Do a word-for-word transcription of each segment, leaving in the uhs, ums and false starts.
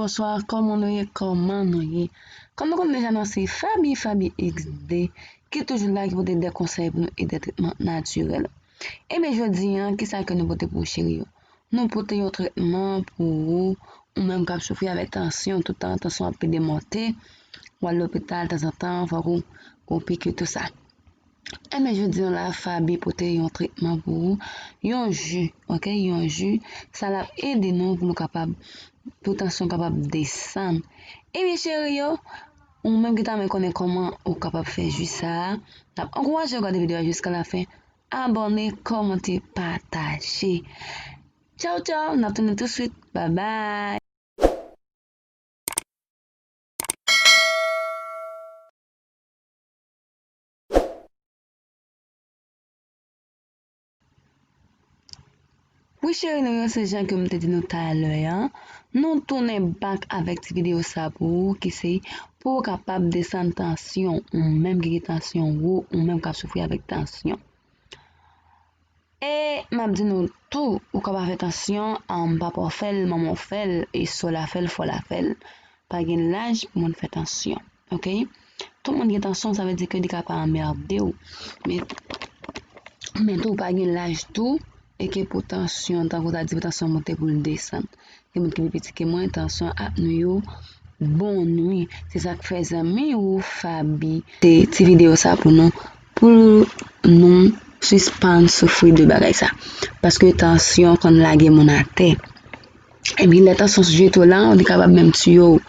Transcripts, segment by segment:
Bonswa, kòman nou ye? Kòman nou ye? Kòm nou konnen deja, non, se Faby, Faby X D, ki toujou la, ki pote de konsèy pou nou e de tretman natirèl. Ebyen, jodi a, kisa ke nou pote pou ou, cheri yo? Nou pote yon tretman pou ou, ou menm k ap soufri avèk tansyon, tout tan tansyon ap pede monte, w al lopital tanzantan, fòk ou, ou piki, tou sa. Enben, jodi a la, Faby pote yon tretman pou ou, yon ji, oke, yon ji. Sa l ap ede nou pou nou kapab, pou tansyon kapab desann. Ebyen, cheri yo, ou menm ki ta renmen konnen kòman ou kapab fè ji sa a, n ap ankouraje w gade videyo a jiska lafen. Abòne, kòmante, pataje. Tchaw, tchaw, n ap tounen tou swit. Babay. Wi, cheri nou yo, se jan ke m te di nou talè a, nou tounen back avèk ti videyo sa pou ou, ki se pou ou kapab desann tansyon, ou menm ki gen tansyon wo, ou menm k ap soufri avèk tansyon. E m ap di nou tou, ou kapab fè tansyon, um, papa w fè l, manman w fè l, e sè w la fè l, frè w la fè l. Pa gen laj pou moun fè tansyon, oke? Tout moun gen tansyon, sa vle di ke li ka pa anmède w. Men, men tou, pa gen laj tou, e ke pou tansyon, tankou w ta di pou tansyon monte pou l desann. Gen moun ki pi piti ke mwen, tansyon ap nou yo, bon nwi. Se sa k fè zanmi ou Faby te ti videyo sa pou nou, pou nou sispann soufri de bagay sa. Paske tansyon konn lage moun atè. Epi lè tansyon jete w la, li kapab menm tiye w.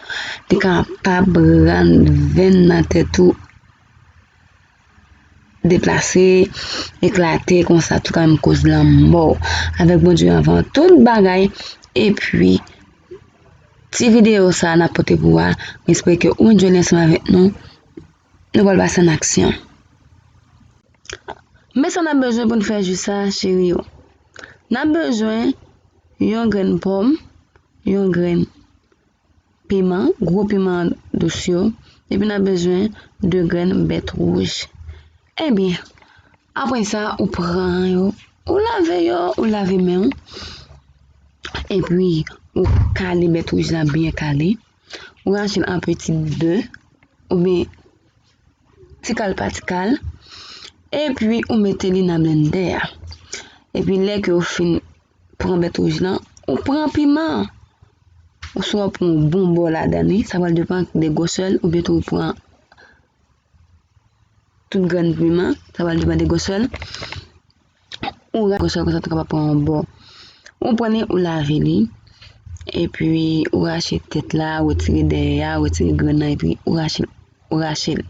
Li kapab rann venn nan tèt ou deplase, eklate, konsa tou ka menm koz lanmò w. Avèk Bondye anvan tout bagay, epi ti videyo sa a n ap pote pou ou a, m espere ke ou enjoy li ansanm avèk nou. Nou pral pase an aksyon. Men sa n ap bezwen pou n fè ji sa, cheri yo. N ap bezwen yon grenn pòm, yon grenn piman, gwo piman dous yo, epi n ap bezwen de grenn bèt wouj. Ebyen, apre sa, ou pran yo, ou lave yo, ou lave men w, epi ou kale bèt wouj la byen kale, ou rache l an peti de, oubyen ti kal pa ti kal, epi ou mete li nan blendè a. Epi lè ke ou fin pran bèt wouj lan, ou pran piman an. Ou swa pran yon bon bò ladan li, sa pral depann de gwosè l, oubyen tou ou pran tout grenn piman, sa pral depann de gwosè l. Ou rache gwosè l konsa tou kapab pran yon bò. Ou pran li, ou lave li, epi ou rache tèt la, ou retire dèyè a, ou retire grenn nan, epi ou rache, ou rache l.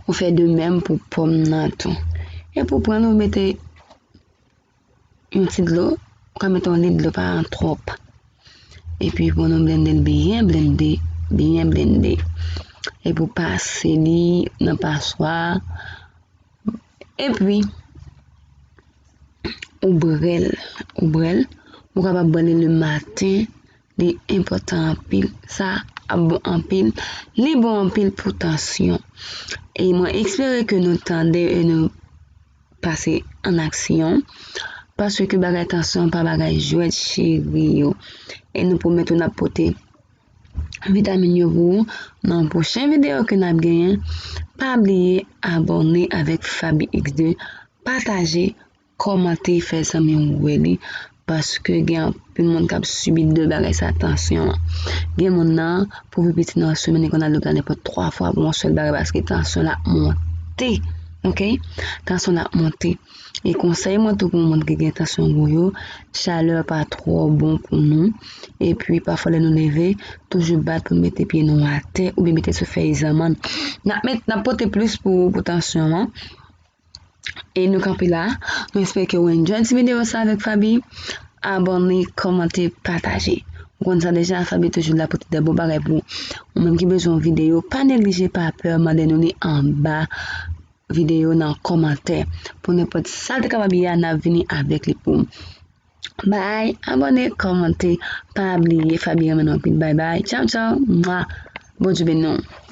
Ou fè de menm pou pòm nan tou. Epi ou pran l, ou mete yon ti dlo, ou ka mete yon lit dlo, pa twòp. Epi pou nou blende l byen blende, byen blende. Epi ou pase li nan paswa. Epi ou brè l, ou brè l. Ou kapab brè li le maten, li enpòtan anpil. Sa ap bon anpil. Li bon anpil pou tansyon. E mwen espere ke nou tande e nou pase an aksyon, paske bagay tansyon pa bagay jwèt, cheri yo. E nou pwomèt ou n ap pote vitamin yo pou ou nan yon pwochen videyo ke n ap genyen. Pa bliye abòne avèk Faby X de, pataje, kòmante, fè zanmi w wè li, paske gen anpil moun k ap sibi de bagay sa, tansyon an. Gen moun nan, pou pi piti nan yon semèn, li konn al lopital nenpòt twa fwa pou yon sèl bagay, paske tansyon l ap monte. Oke? Tansyon l ap monte. E konsèy mwen tou pou moun ki gen tansyon wo yo, chalè pa twò bon pou nou. Epi, pafwa lè nou leve, toujou bat pou mete pye nou atè oubyen mete sou fèy zanmann. N ap met, n ap pote plis pou, pou tansyon an. E nou kanpe la. Nou espere ke w enjoy ti videyo sa avèk Faby. Abòne, kòmante, pataje. Ou konn sa deja, Faby toujou la pote de bon bagay pou ou. Ou menm ki bezwen yon videyo, pa neglije, pa pè, mande nou li anba videyo nan kòmantè. Pou nenpòt sa l te kapab ye a, n ap vini avèk li pou ou. Bay, abòne, kòmante, pa bliye, Faby renmen nou anpil. Bay bay, tchaw, tchaw, mwa. Bondye beni w.